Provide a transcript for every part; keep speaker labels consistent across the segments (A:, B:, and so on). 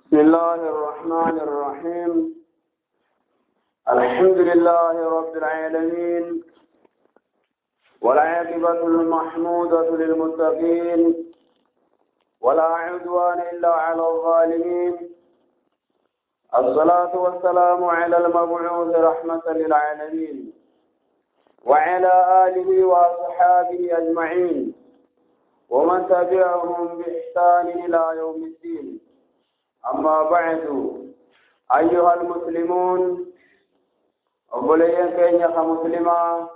A: بسم الله الرحمن الرحيم. الحمد لله رب العالمين، والعاقبة المحمودة للمتقين، ولا عدوان إلا على الظالمين. الصلاة والسلام على المبعوث رحمة للعالمين وعلى آله وأصحابه أجمعين ومن تبعهم بإحسان إلى يوم الدين. أما بعد، أيها المسلمون، أبوليين كينيا مسلما،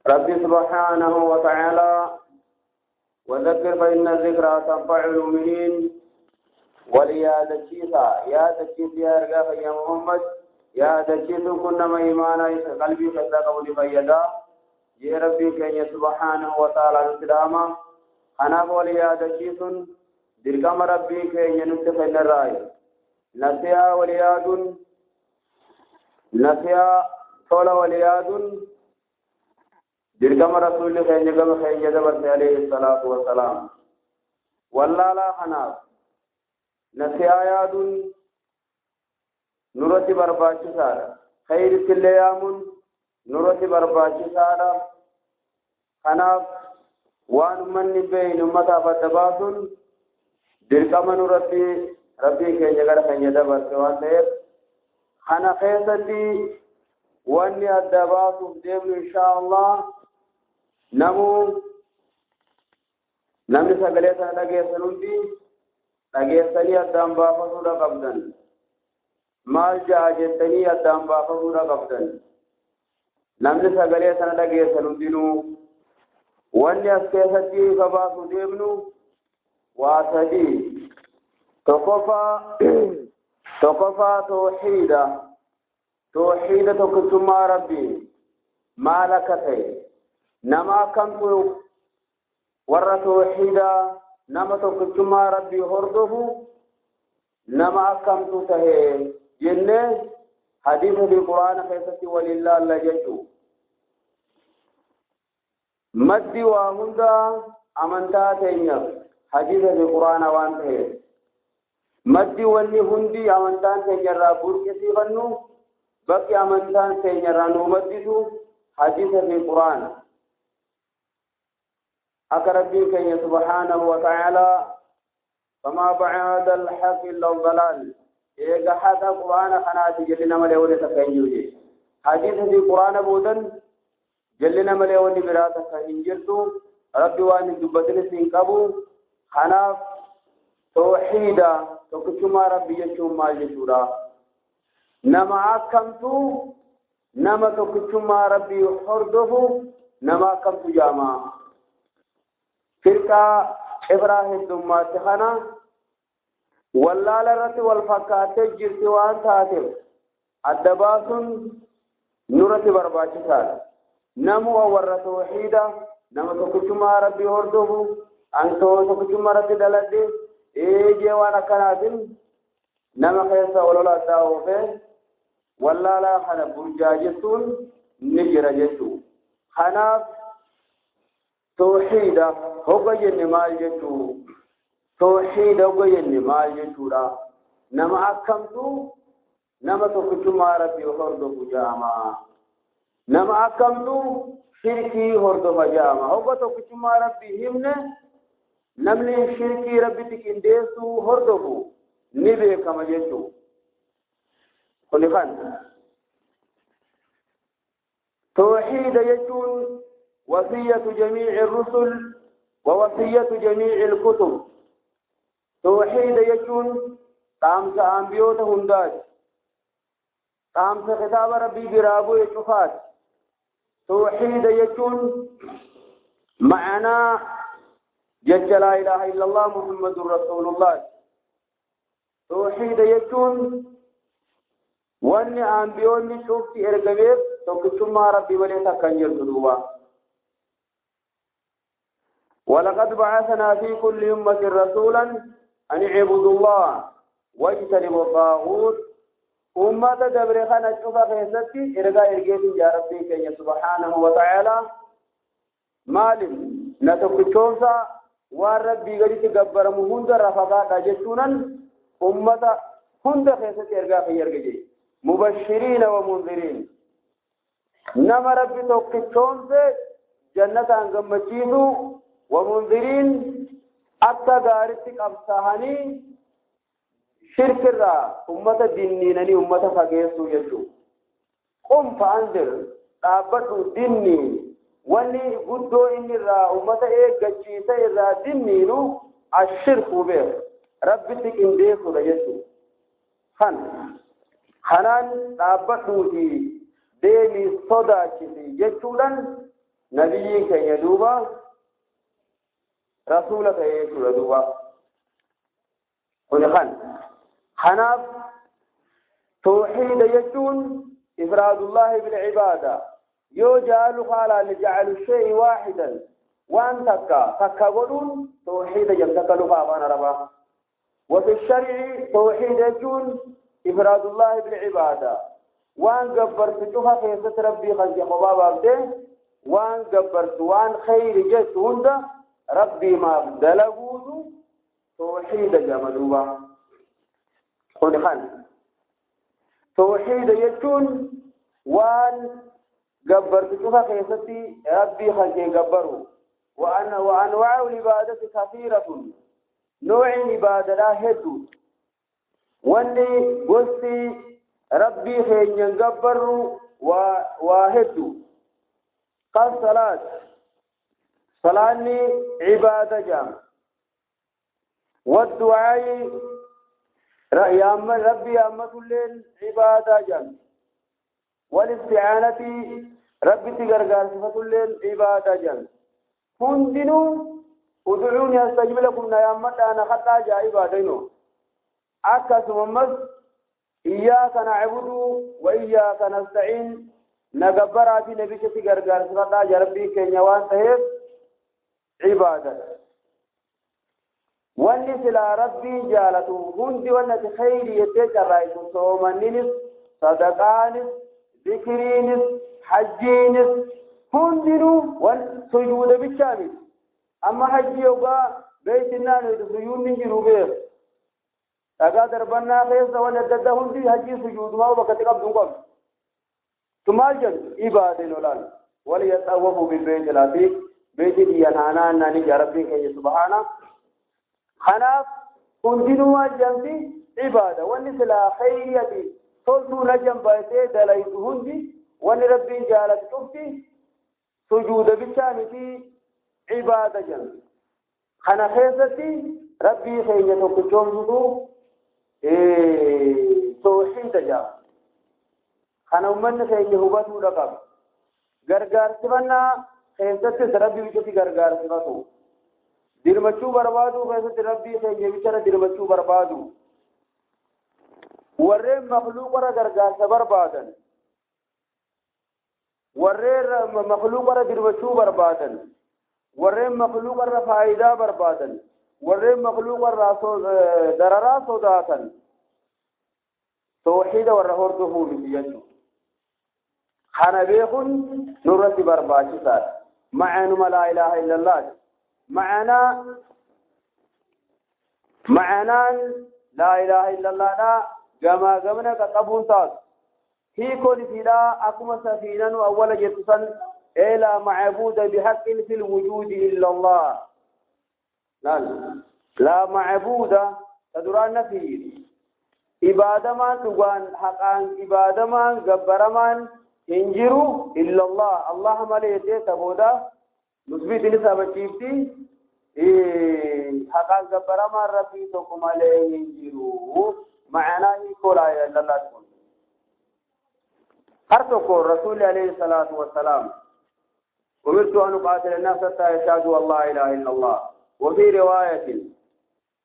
A: ربي سبحانه وتعالى وذكر فإن الذكرى تنفع المؤمنين. وليا يا دشيسا يا رجاء يا محمد يا دشيسا كنا ما إيمانا قلبي فتا قولي فيدا يا ربي كينيا سبحانه وتعالى السلامة. أنا وليا دشيسا dirqama Rabbii keenya nutti kennarraayi. Nasihaa wal yaaduun, nasihaa tola wal yaaduun dirqama Rasuulli keenya gama keenya dabarse alayhi salaatu wassalaam. Wallaalaa kanaaf nasihaa yaaduun nurratti barbaachisaadha. Khayritti illee yaamuun nurratti barbaachisaadha. Kanaaf waan ummanni beeyne ummataaf adda baasuun dirqama nurratti Rabbii keenya gara keenya dabarse waan ta'eef, kana keessatti wanni adda baasuuf deemnu inshaa Allah, namuu namni sagalee sana dhageessan hundi dhageessanii addaan baafatuudha qabdan. Maal ja'a jettanii addaan baafatuudha qabdan. Namni sagalee sana dhageessan hundinuu wanni as keessatti ifa baasuu deemnu waa sadii. Tokkoffaa tawxiida. Tawxiida tokkichummaa Rabbii maal akka ta'e, nama akkamtu warra tawxiida, nama tokkichummaa Rabbii hordofu nama akkamtu tahe jennee hadiisa fi Quraana keessatti waliin laalla jechuu. Maddi waa hundaa amantaa teenyaaf hadiisa fi Quraana waan ta'eef, maddi wanni hundi amantaan teenya irraa burqisiifannu, bakki amantaan teenya irraa nuu madditu hadiisa fi Quraana. Akka Rabbiin keenya subhaanahu wa ta'aalaa فما بعد الحق إلا الضلال, eega haqa Quraana kanaati jallina malee wanni takka hin jiru jee. Hadiisa fi Quraana boodan jallina malee wanni biraa takka hin jirtu. Rabbi waan hin dubbatinis hin qabu. Kanaaf tawxiida, tokkichummaa Rabbi jechuun maal jechuudha? Nama akkamtu nama tokkichummaa Rabbii hordofu, nama akkamtu jaama? Firqaa cibraa heddummaatti kana wallaala irratti wal fakkaattee jirti waan taateef, adda baasuun nurratti barbaachisaadha. Namu warra tawxiida, nama tokkichummaa Rabbii hordofu, an tokkichummaa irratti dhaladhe eegee waan akkanaatiin nama keessa olola addaa oofee wallaalaa kana burjaajessuun ni jira jechuu. Kanaaf tawxiida hogga jenne maal jechuu? Tawxiida hogga jenne maal jechuudha? Nama akkamtu nama tokkichummaa Rabbii hordofu jedhama? Nama akkamtu shirkii hordofa jedhama? Hogga tokkichummaa Rabbii himne, namni shirkii Rabbitti qindeessuu hordofu ni beekama jechuu. Kuni kan tawxiida jechuun وصية جميع الرسل ووصية جميع الكتب. توحيد jechuun dhaamsa ambiyoota hundaati, dhaamsa kitaaba Rabbii biraa bu'e cufaati. Tawxiida jechuun ma'anaa jecha لا إله إلا الله محمد رسول الله. Tawxiida jechuun wanni ambiyoonni cufti ergameef tokkichummaa Rabbii malee takka hin jirtu duuba. ولقد بعثنا في كل أمة رسولا أن اعبدوا الله واجتنبوا الطاغوت. أمة دبر خانة شوفا خيستي إرقا إرقيت يا ربي كي سبحانه وتعالى مال نتوكتشوفا waan Rabbii gaditti gabbaramu hunda irraa fagaadha jechuunan. Ummata hunda keessatti ergaa kiyya erge jee. Mubashiriina wa munziriin. Nama Rabbi tokkichoomse jannataan gammachiisu, wa munziriin akka gaaritti qabsaahanii shirkirraa ummata dinniinanii ummata fageessuu jechuudha. Qum fa'anzir, dhaabbadhu dinniin. Wanni guddoo inni irraa ummata eeggachiisa irraa dinniinu ashirku beeku. Rabbitti qindeessuudha jechuudha. Kan kanaan dhaabbadhuuti deemii sodaachisi jechuudhaan nabiyyiin keenya duuba rasuula ta'e jechuudha duuba. Kuni kan kanaaf tawxiida jechuun ifraadullaahi bilcibaada. Yoo jaalu haalaan jacalu shay'i waaxidan, waan takka takka godhuun tawxiida jedhamti akka luka afaan arabaa. وفي الشرع توحيد يجون إفراد الله بالعبادة. وان قبرت شوفها كيست ربي خنجي خباب عبده، وان قبرت وان خير جت هندا ربي ما دلقوه توحيد جمدوبا. خن توحيد يجون وان قبرت شوفها كيست ربي خنجي قبروا. وأنواع العبادة كثيرة. نوع عبادة لا هدو. واني قصي ربي خين ينقبر وهدو. قال صلاة، صلاني عبادة جام. والدعاء ربي أمة الليل عبادة جام. والاستعانة ربي تقرقار صفة الليل عبادة جام. هندنو ادعوني استجب لكم يا متى انا خطا جاء عبادينو. اكسم مس اياك نعبد واياك نستعين. نغبراتي نبي شتي غرغار صفتا يا ربي كنيوان تهيب عبادة. واني سلا ربي جالتو هندي ونتي خير يتجرأيتو صومنينس صدقانس ذكرينس حجينس هندنو وان سجود بالشامل. أما حجي يوغا بيت النار سجود نجرو بيه أقا دربنا خيسا وندد هندي حجي سجود ما هو بكتك أبدون قبل ثم الجن إبادة نولان وليتأوفوا بالبيت العتيق بيت ديانانا ناني ربي كي سبحانه. خناف هندنو الجن عبادة ونسلا خيريتي تلتو نجم بيتي دليت هندي ونربي جالت تفتي سجود بالشامتي عبادة جن. خنا خيستي ربي خيني توكچومسو توحيد جا. خنا أمن خيني هبتو لقب غرغار سبنا خيستي ربي بيچتي غرغار سبتو درمچو بربادو خيستي ربي خيني بيچره درمچو بربادو ورّي مخلوق ورا غرغار سبربادن ورّي مخلوق ورا درمچو بربادن ورّي مخلوق ورا فائدة بربادن ورّي مخلوق ورا دررا صداتن توحيد ورا هرده بيجو خنا بيخون نورتي برباشيسات معنى ما لا إله إلا الله. معنى لا إله إلا الله لا جما جمنا كقبول تاس هي كل فيلا أكما سفينة أول جتسن إلى معبود بحق في الوجود إلا الله. لا لا معبود تدران فيه عبادة ما تقان حقان عبادة ما جبر ما إنجرو إلا الله. الله ما ليته تبودا نثبت لسبب شيفتي حقان جبر ما ربي تقوم عليه إنجرو معناه لا إله إلا الله. هرتكو الرسول عليه الصلاة والسلام أمرت أن أقاتل الناس حتى يشهدوا أن لا إله إلا الله. وفي رواية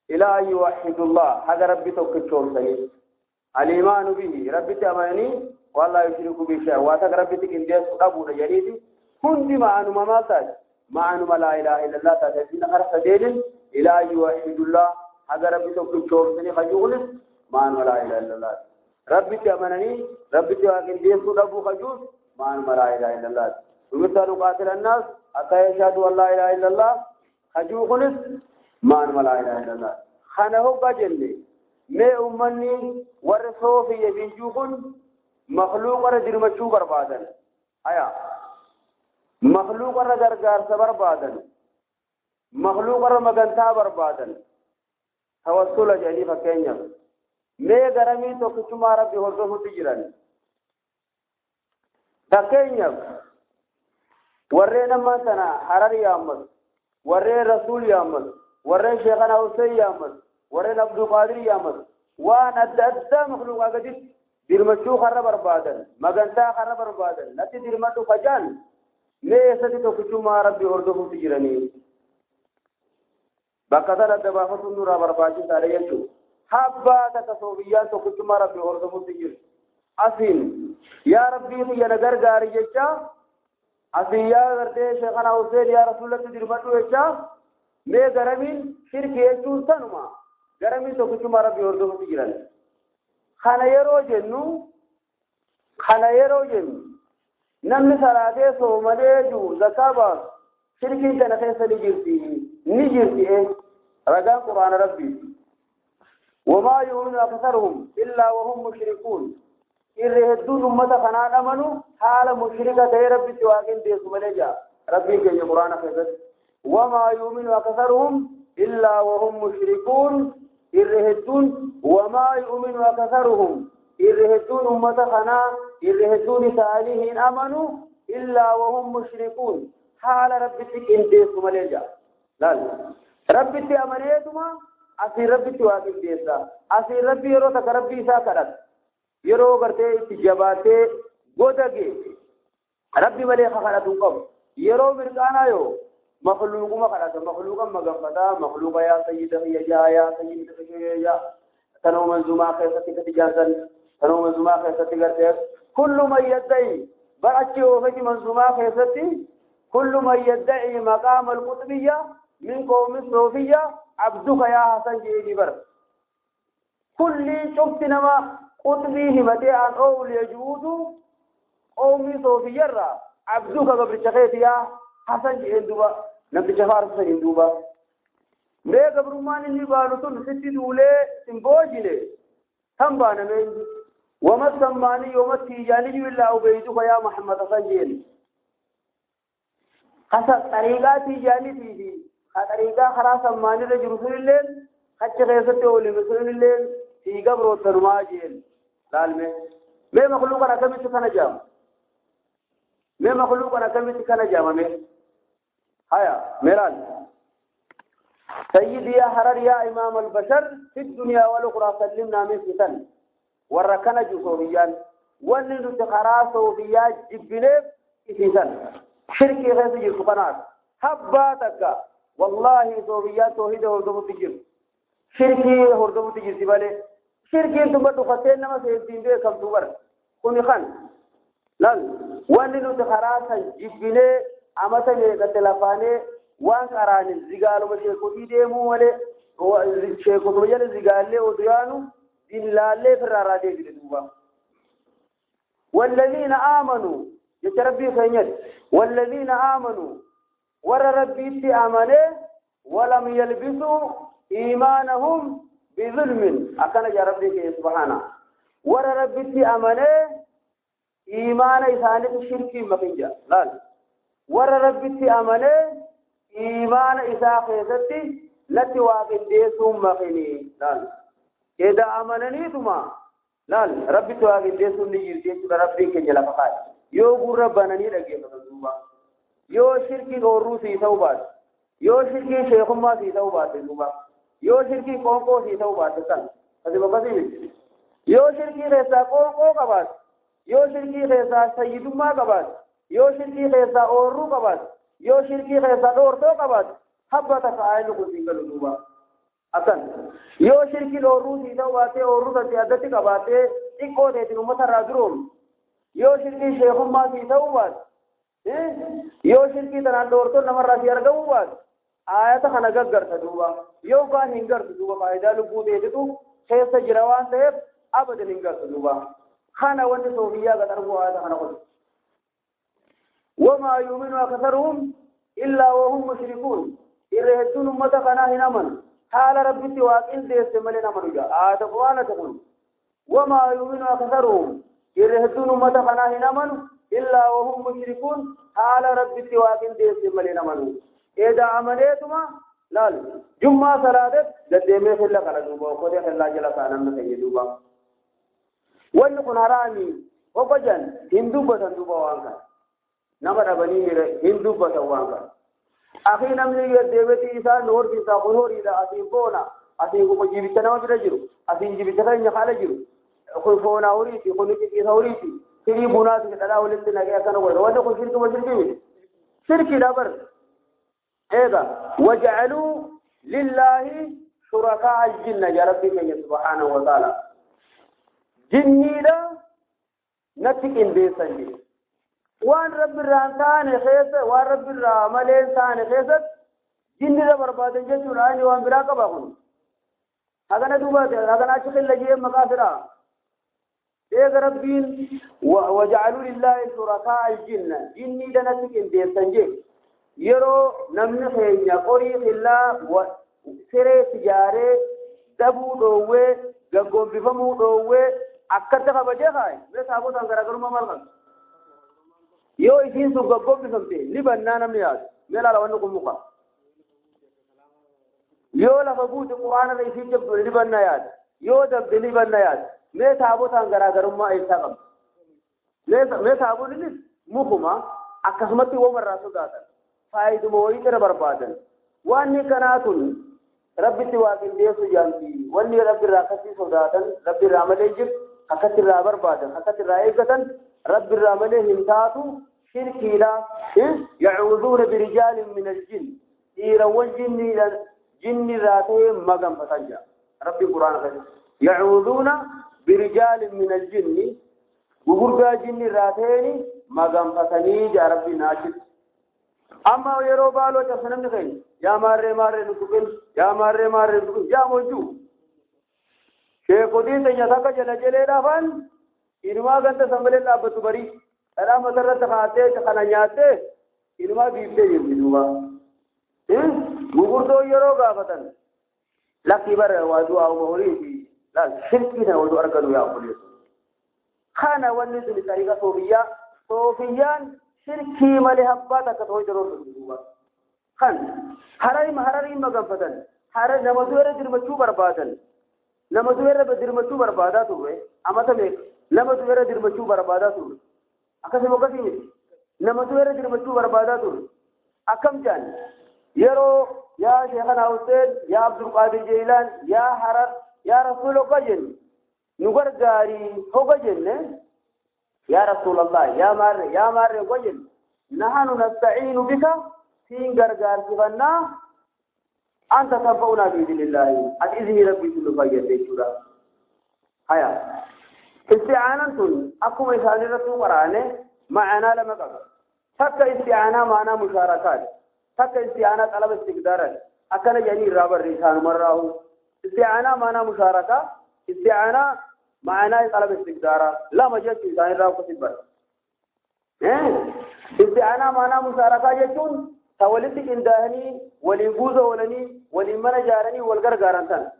A: إلى أن يوحدوا الله هذا ربي توكل سني الإيمان به ربي تأمني والله يشرك به شيئا واتك ربي تكنديس أبو رجاليتي كنت مع أنما ما تاج مع أنما لا إله إلا الله تاجين خرس دين إلى أن يوحدوا الله هذا ربي توكل سني خجولس مع أنما لا إله إلا الله ربي تأمنني ربي تكنديس أبو خجوز مع أنما لا إله إلا الله أمرت أن أقاتل الناس حتى يشهدوا أن لا إله إلا الله خجوخنس مع أنما لا إله إلا الله خانه بجنة Mee ummanni warri soofiyya fiinjuu kun makluuqarra dirmachuu barbaadan. Haya. Makluuqarra gargaarsa barbaadan. Makluuqarra magantaa barbaadan. Tawassula jedhanii fakkeenyaaf. Mee garamii tokkichummaa Rabbi hordofutti jiran. Fakkeenyaaf warreen ammaan tana Harar yaammatu, warreen Rasuul yaammatu, warreen Sheekhana Hussein yaammatu, warreen Abdulqaadir yaammatu, waan adda addaa makluuqaa gaditti dirmachuu karra barbaadan, magantaa karra barbaadan, natti dirmadhu fajaan mee eessatti tokkichummaa Rabbi hordofutti jiranii? Bakka sana adda baafatuun nurraa barbaachisaadha jechuudha. Habbaa takka soofiyyaan tokkichummaa Rabbi hordofutti jiru. Asiin yaa Rabbii kiyya na gargaari jecha, asiin yaa gartee Sheekhana Hussein yaa Rasuulatti dirmadhu jecha, mee garamiin shirki jechuun sanuma garamiin tokkichummaa Rabbi hordofutti jiran. Kana yeroo jennu namni salaatee soomanee jiru zakaa baasu shirkiin kana keessa ni jirti ni jirti ragaan quraana Rabbiiti. وما يؤمن أكثرهم إلا وهم مشركون. إرّ هدون أمة خنان أمنوا حال مشركة يا ربي تواكين ديسو مليجا ربي كي قرآن خيزت. وما يؤمن أكثرهم إلا وهم مشركون. إرّ هدون وما يؤمن أكثرهم إرّ هدون أمة خنان إرّ هدون سالهين أمنوا إلا وهم مشركون. حال ربي تكين ديسو مليجا لا ربي تأمنيتما asii rabbitti waa qindeessa. Asii rabbi yeroo takka rabbii isaa kadhata. Yeroo gartee itti jabaatee godage rabbi malee kadhatu hin qabu. Yeroo mirqaanaa yoo makluuquma kadhata. Makluuqa maganfataa. Makluuqa yaa sayyida kiyya jaa yaa sayyida kiyya jaa. Tanoo manzumaa keessatti gadi jaarsan. Tanoo manzumaa keessatti gartee kullu man yadda'i barachi oofeti manzumaa keessatti kullu man yadda'i maqaama al-qutbiyya min qawmi soofiyya عبدك يا حسن جيدي بر كل شفت نما قطبي همتي عن أول يجوز قومي صوفي عبدك قبل شخيت يا حسن جيدي دوبا نبي شفار حسن دوبا مي قبر ما نني بانو ستي دولي سمبوجلي تم بانا مين وما سماني وما تيجاني إلا عبيدك يا محمد حسن جيدي حسن طريقة تيجاني تيجي طريقة خلاص ماني رجل رسول الله خش غيرته ولي رسول الله في قبر وترماجين لالمه ما مخلوق أنا كم سكان جام ما مخلوق أنا كم سكان جام مه هيا ميران سيدي يا حرر يا إمام البشر في الدنيا والأخرى سلمنا من فتن وركنا جسوميان ونن تخرا صوفيا جبنه فتن شركي غير جسومات حباتك والله صوفيا توحيد هردمو تجر شركي هردمو تجر سبالي شركي ثم تفتين نما سيدين بي كم تبر كوني خان لال واننو تخراسا جبني أمتا ميقا وان قراني زغالو مشيكو إيديمو ولي شيكو تبجل زغالي وديانو دين لالي فرارا دي بلدوبا والذين آمنوا يتربي خينيت والذين آمنوا ور ربي آمنه ولم يلبسوا إيمانهم بظلم أكن يا ربي سبحانه ور ربي آمنه إيمان إسانة الشرك مخنجا لا ور ربي آمنه إيمان إساء خيزتي لتي واقع ديسهم مخني لا إذا آمنني ثم لا ربي تواقع ديسهم نجير ربي كنجلا فقال يو ربنا نيرجع فقال yoo shirkiin oorruu sii ta'uu baate yoo shirkiin sheekummaa sii ta'uu baate duuba yoo shirkiin qoonqoo sii ta'uu baate kan asi bakkasii miti yoo shirkii keessaa qoonqoo qabaate yoo shirkii keessaa sayyidummaa qabaate yoo shirkii keessaa oorruu qabaate yoo shirkii keessaa dhoortoo qabaate habba takka aayinni kun siin galu duuba akkan yoo shirkiin oorruu sii ta'uu baate oorruu santi addatti qabaatee xiqqoo ta'eetiin uummata irraa duroomte yoo shirkiin sheekummaa sii ta'uu baate yoo shirkii tanaan dhoortoon namarraa si argamuu baate aayata kana gaggarta duuba yoo kaan hin gartu duuba faayidaa lubbuu ta'eetitu keessa jira waan ta'eef abadan hin gartu duuba kana wanni soofiyyaa gad arguu aayata kana qotu wamaa yuuminu aksaruhum illaa wahum mushrikuun irra hedduun ummata kanaa hin amanu Haala Rabbitti waa qindeesse malee hin amanu jedha. Aayata Qur'aanati kun. Wamaa yu'minu aksaruhum, irra hedduun ummata kanaa hin amanu, illaa wahum mushrikuun, haala Rabbitti waa qindeesse malee hin amanu. Eeda amaneetuma laal jummaa salaatet gaddeemee killa kana duuba okkotee kellaa jala ta'a namni keenya duuba. Wanni kun haraami hogga jedhan hin dubbatan duuba waan kana. Nama dhabanii mire hin dubbatan waan kana. Akii namni gaddeemetii isaan nu horsiisaa kun horiidha, asiin foona, asiin kun jibicha nama bira jiru, asiin jibicha keenya haala jiru, kun foonaa horiiti, kun ciciisa horiiti, firii bunaati dhadhaa walitti naqee akkana godha. Wanni kun shirkuma shirkii miti. Shirkiidha bar. Eega waja'aluu lillaahi shurakaa aljinna yaa Rabbii keenya subhaanahu wa ta'ala. Jinniidha natti qindeessan jedhe. Waan Rabbi irraa hin taane keessa, waan Rabbi irraa malee hin taane keessatti jinni irra barbaadan jechuudha. Inni waan biraa qaba kun. Hagana duuba hagana achi qilla jee maqaa fedha. Eega Rabbiin waja'aluu lillaahi shurakaa aljinna jinnii natti qindeessan jee. Yeroo namni keenya qorii qillaa siree ijaaree dabuu dhoowwee gaggombifamuu dhoowwee akkatti kabajee kaaye, mee taabotaan garaagarummaa maal qabdi? Yoo isiin sun gaggombifamte ni bannaa namni yaadu. Mee laala, wanni kun muka. Yoo lafa buute Quraana irra isiin jabdu ni bannaa yaada. Yoo dabde ni banna yaada. Mee taabotaan garaagarummaa eessaa qabdi? Mee taaboonnis mukuma akkasumatti womarraa sodaatan. Faayiduma wayii irra barbaadan. Wanni kanaa tun Rabbitti waa qindeessu jaamti. Wanni Rabbi irraa akkasii sodaatan Rabbi irraa malee jiru, akkatti irraa barbaadan, akkatti irraa eeggatan Rabbi irraa malee hin taatu, shirkiidha. Yacuuduuna birijaalin min aljin, dhiirawwan jinni irraa ta'ee maganfatan jira. Rabbiin Quraana keessatti. Yacuuduuna birijaalin min aljinni, gugurdaa jinni irraa ta'een maganfatanii jira Rabbiin achitti. Amma yeroo baaloo cabsa namni keenya, yaa maarree maarree nu tuqin, yaa maarree maarree nu tuqin, yaa monjuu. Sheekotiin teenya takka jala jelee dhaafan inumaa ganda san malee dhaabbattu barii. Dhadhaa matarratti kaatee kana nyaattee inumaa biiftee jirti duuba. Gugurdoo yeroo gaafatan lakkii bara waa du'aa uma horiiti, laal shirkii sana oduu arganu yaa obboleessu. Kana wanni tuni xariiqa soofiyyaa, soofiyyaan shirkii malee habbaa takka ta'uu yeroo duuba. Kan harariin harariin maganfatan, hara nama du'eerra dirmachuu barbaadan, nama du'eerra dirmachuu barbaadaa turre, amata meeqa nama du'eerra dirmachuu barbaadaa turre. Akkasuma akkasii miti, nama du'eerra dirmachuu barbaadaa turre. Akkam jedhan yeroo yaa Sheekana Hussein, yaa Abdulqaadir Jeelaan, yaa Harar, yaa Rasuul hogga jenne, nu gargaarii hoga jenne, yaa Rasuulallah, yaa maarre, yaa maarre hogga jenne, nahanu nasta'iinu bika, siin gargaarsifannaa, anta tanfa'unaa biidhnillaahi, ati iznii Rabbiitiin nu fayyadde jechuudha. Haya, isti'aanan tun akkuma isaan irratti qaraane ma'anaa lama qaba. Takka isti'aanaa ma'anaa mushaarakaati, takka isti'aanaa xalaba istiqdaaraati. Akkana jedhanii irraa barre isaanumarraahu. Isti'aanaa ma'anaa mushaarakaa, isti'aanaa ma'anaa xalaba istiqdaaraa lama jechuu isaanirraa akkasitti barre. Isti'aanaa ma'anaa mushaarakaa jechuun ta walitti qindaa'anii waliin guuza oolanii waliin mana ijaaranii wal gargaaran tana.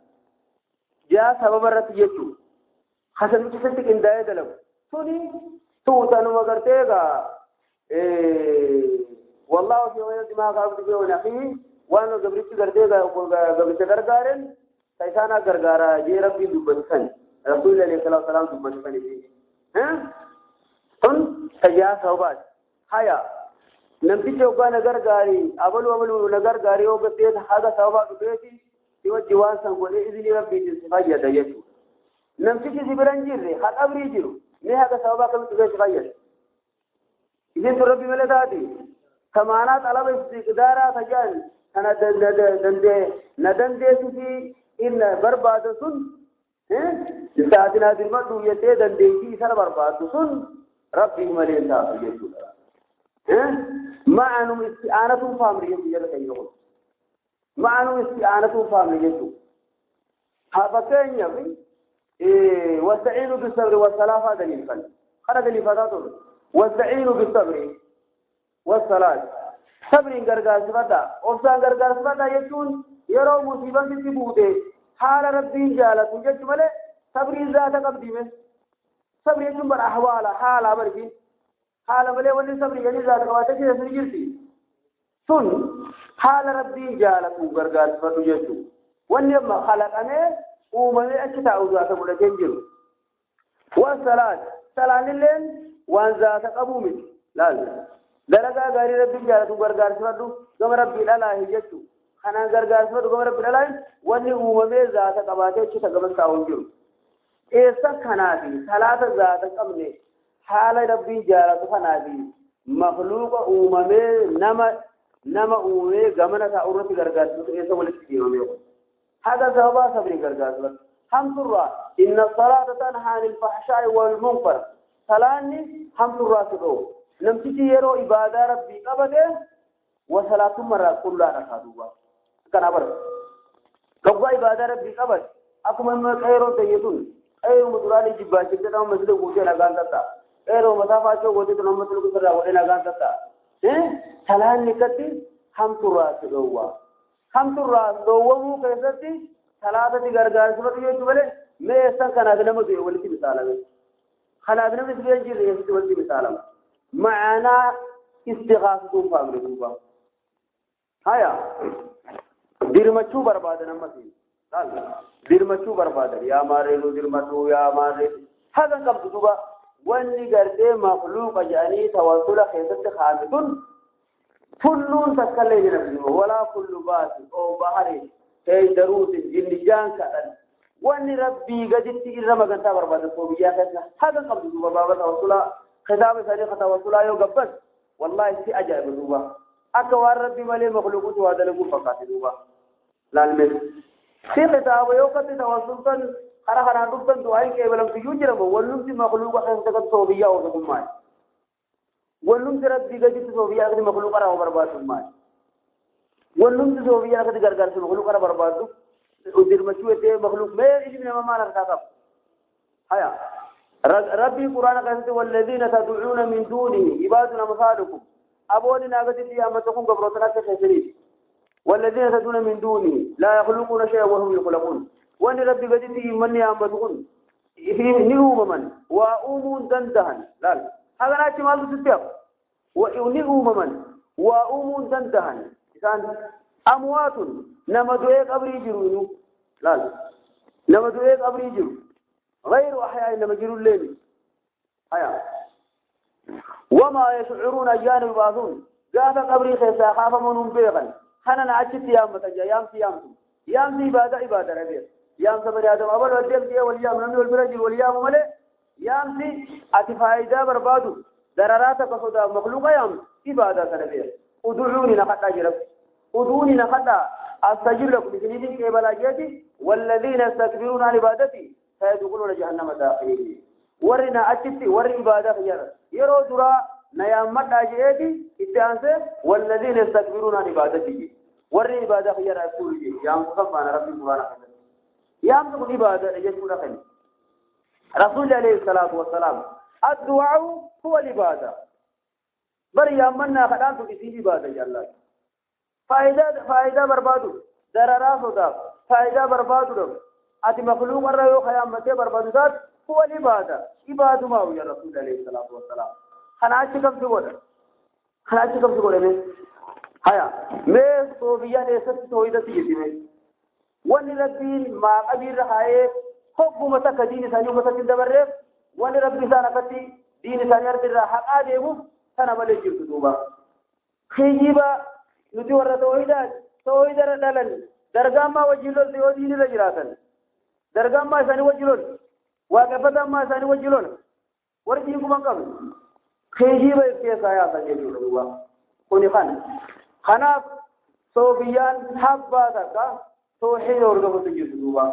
A: Jaa sababa irratti jechuudha. Hasanichi sitti qindaa'ee dalagu. Tuni tuutanuma gartee egaa wallaahu fi wayna dimaa kaabdu fi wayna akhihi, waan gabrichi gartee gabricha gargaaren ta isaanaa gargaara jee Rabbiin dubbatisan, Rasuulli alayhi salaatu wasalaam dubbatisan. Tun tajaa sababaati. Haya, namtichi hoggaa na gargaari, abaluu abaluu na gargaari yoo gartee haga sababaa dhufeeti si wajji waan san godhee iznii Rabbiitiin si fayyada jechuudha. Namtichi si bira hin jirre, ha qabrii jiru, mee haga sababaa akkamitti dhufee si fayyada? Isin tun Rabbi malee taati. Tamaanaa xalaba istiqdaaraa tajaan kana na dandeessisii inna barbaada sun, sa'aatiin haa dirmadhu jettee dandeettii isarra barbaaddu sun Rabbii malee hin taatu jechuudha. Ma'anum isti'aanatuun faamne jechuudha jala keenya kun. Ma'anum isti'aanatuun faamne jechuudha. Haa fakkeenyaaf wasta'iinu bisabri wasalaafaa daliilfan. Kana daliilfataa turre. Wasta'iinu bisabri wasalaat. Sabriin gargaarsifadhaa. Obsaan gargaarsifadhaa jechuun Yeroo musiiban sitti buute haala Rabbiin jaalatu jechu malee sabriin zaata qabdi. Me sabri jechuun bara ahwaala haala barkiin haala malee wanni sabrii jedhanii zaata qabaatee keessa ni jirti. Sun haala Rabbiin jaalatu gargaarsifadhu jechuudha. Wanni amma kalaqamee uumamee achi taa'u zaata godhatee hin jiru. Wasalaat salaanilleen waan zaata qabuu miti. Laal, dalagaa gaarii Rabbiin jaalatu gargaarsifadhu, gama Rabbii dhalaahi jechuudha. Kanaan gargaarsifadhu, gama Rabbii dhalaahi. Wanni uumamee zaata qabaatee achi gama taa'u hin jiru. Eessa kanaafi salaata zaata qabne haala Rabbiin jaalatu kanaafi makluuqa uumamee nama uumamee gamana taa'u irratti gargaarsifatu eessa walitti deemamee kun? Haga sababaa sabrii gargaarsifatu. Hamturraa, inna salaata tanhaa anil fahshaa'i wal munkar. Salaanni hamturraa si dhoowu. Namtichi yeroo ibaadaa Rabbii qabate wasalaatummarraa qullaadha kaa duuba. Akkanaa bara. Gabaa ibaadaa Rabbii qabate akkuma inni qeeroo ta'e sun qeeruma duraan jibbaachifte nama masjida guutee nagaan tatta. Qeeroo mataa faachoo gootee tun amma tullu sirraa godhee nagaan tatta. Salaanni akkatti hamturraa si dhoowwa. Hamturraa dhoowwamuu keessatti salaatatti gargaarsifatu jechuu malee mee eessan kanaaf nama du'e walitti misaalame? Kanaaf namni du'e hin jirre eessatti walitti misaalama? Ma'anaa istighaasatuun faamne duuba. Haya, dirmachuu barbaadan ammas dirmachuu barbaadan, yaa maarree nu dirmadhu, yaa maarree hagan qabdu duuba. Wanni gartee makluuqa jedhanii tawassula keessatti kaa'ame tun tulluun takkallee hin hafne, walaa kullu baasi oo bahari heeydaruutin jinnijaan kadhan. Wanni Rabbii gaditti irra magantaa barbaadan biyyaa keessa hagan qabdu duuba. Baaba tawassulaa kitaaba isaanii ka tawassulaa yoo gabban, wallahi si ajaa'iba duuba. Akka waan Rabbii malee makluuqutu waa dalaguu fakkaate duuba. Laalme, si kitaaba yoo katti tawassultan kara kanaan dhuftan du'aayin qeebalamtiyyuu jirama. Wannumti makluuqa keessa gad soobiyyaa oofisummaa, wannumti Rabbii gaditti soobiyyaa akkati makluuqa irraa barbaadummaa, wannumti soobiyyaa akkati gargaarsa makluuqa irraa barbaaddu dirmachuu jettee makluuq. Mee ilmi namaa maal harkaa qaba? Haya, Rabbii Quraana keessatti والذين تدعون من دونه عباد أمثالكم, aboonni naagatitti yaammatu kun gabroota akka keessaniiti. والذين تدعون من دونه لا يخلقون شيئا وهم يخلقون. Wanni Rabbi gaditti imanni yaammatu kun ni uumaman, waa uumuun dandahan. Laal, hagan achi maaltu sitti hafu? Ni uumaman, waa uumuun dandahan. Isaan amwaatun, nama du'ee qabrii jiru inu. Laal, nama du'ee qabrii jiru, غير أحياء, nama jirullee miti. Haya, وما يشعرون أيان يبعثون. Gaafa qabrii keessaa kaafamuun hin beekan. Kana na achitti yaammatan jaa. Yaamsi yaamtu yaamsi ibaada, ibaada rabiya. Yaamsa bani aadam abal wal deemtee wal yaamu, namni wal bira jiru wal yaamu malee yaamsi ati faayidaa barbaadu dararaa takka sodaaf makluuqa yaamtu ibaadaa sana beeka. ادعوني naqadhaa jira, ادعوني naqadhaa, أستجب لكم, isiniifin qeebalaa jeeti. والذين يستكبرون عن عبادتي سيدخلون جهنم داخرين. Warri na achitti warri ibaadaa fayyada yeroo duraa na yaammadhaa je'eeti itti aansee والذين يستكبرون عن عبادتي, warri ibaadaa fayyada ibsuun jee. Yaamsu kan faana Rabbiin Quraana keessatti yaamsu kun ibaadaa jechuudha. Kan Rasuulli عليه الصلاة والسلام الدعاء هو العبادة. Bari yaammannaa kadhaan tun isiin ibaada jaalladha. Faayidaa barbaadu dararaa sodaaf faayidaa barbaaduudhaaf ati makluuqa irra yoo kayaammatee barbaadu taate هو العبادة, ibaadumaa ya Rasuulli عليه الصلاة والسلام. Kana achi kamtu godha? Kana achi kamtu godha? Mee haya, mee soofiyyaan eessatti tooyidatti jirti? Mee wanni Rabbiin maaqabiirra kaayee hogguma takka diin isaanii uummatatti hin dabarreef, wanni Rabbi isaan akkatti diin isaanii ardirraa haqaa deemuuf sana malee jirtu duuba. Kiyyiba nuti warra tooyidaa tooyidarra dhalan dargaammaa wajjin lolte yoo diinirra jiraatan dargaammaa isaanii wajjin lolte, waaqeffatammaa isaanii wajjin lola. Warri diin kuma hin qabne kiyyiba if keessaa yaasan jechuudha duuba. Kuni kana kanaaf soofiyyaan habbaa takka tooxiida hordofutu jirtu duuba.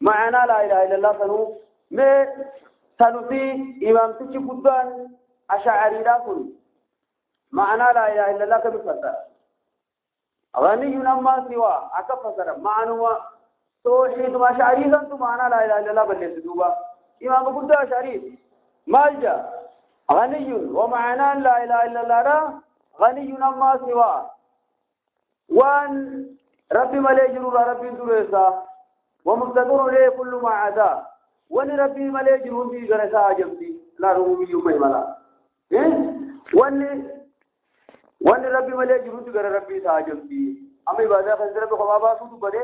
A: Ma'anaa لا إله إلا الله sanuu mee sanuti imaamtichi guddaan asha'ariidhaa kun ma'anaa لا إله إلا الله kami fassara? غني عما سواه akka fassara. Ma'anuma tooxiiduma asha'arii santu ma'anaa لا إله إلا الله balleessu duuba. Imaama guddaa asha'arii maal jaa? غني ومعناه لا إله إلا الله غني عما سواه. Waan ربي ملي جرور ربي دريسا ومفتقر إليه كل ما عدا وني ربي ملي جرور دي غرسا جمتي لا ربوبي يوم ملا وني ربي ملي جرور دي غر ربي ساجمتي أما عبادة خزر بخبابا سودو بدي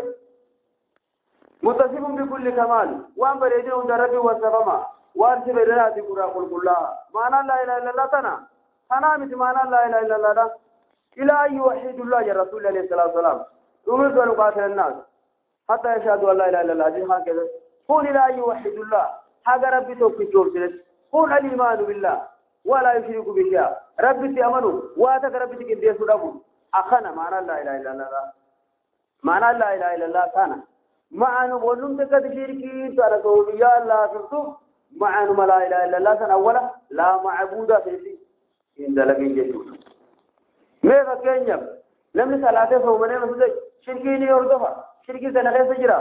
A: متصف بكل كمال وان بريدين عند ربي وصفما وان سبرنا تقرا قل الله معنى لا اله الا الله تنا انا مثل معنى لا اله الا الله الى ان يوحد الله يا رسول الله صلى الله عليه وسلم امرت ان اقاتل الناس حتى يشهدوا ان لا اله الا الله دي هكذا قول الى ان يوحد الله هذا ربي توفيق قول الايمان بالله ولا يشرك به شيئا ربي تامنوا واتك ربي تكندي سدابو اخنا معنى لا اله الا الله معنى لا اله الا الله كان معنى ولم تكد شركي ترى يا الله سبحانه معنى ما لا اله الا الله سن اولا لا معبود في عند لمن جدود ما فكنيا لم صلاه فومن مسجد شركي ني يردفا شركي سنه سجرا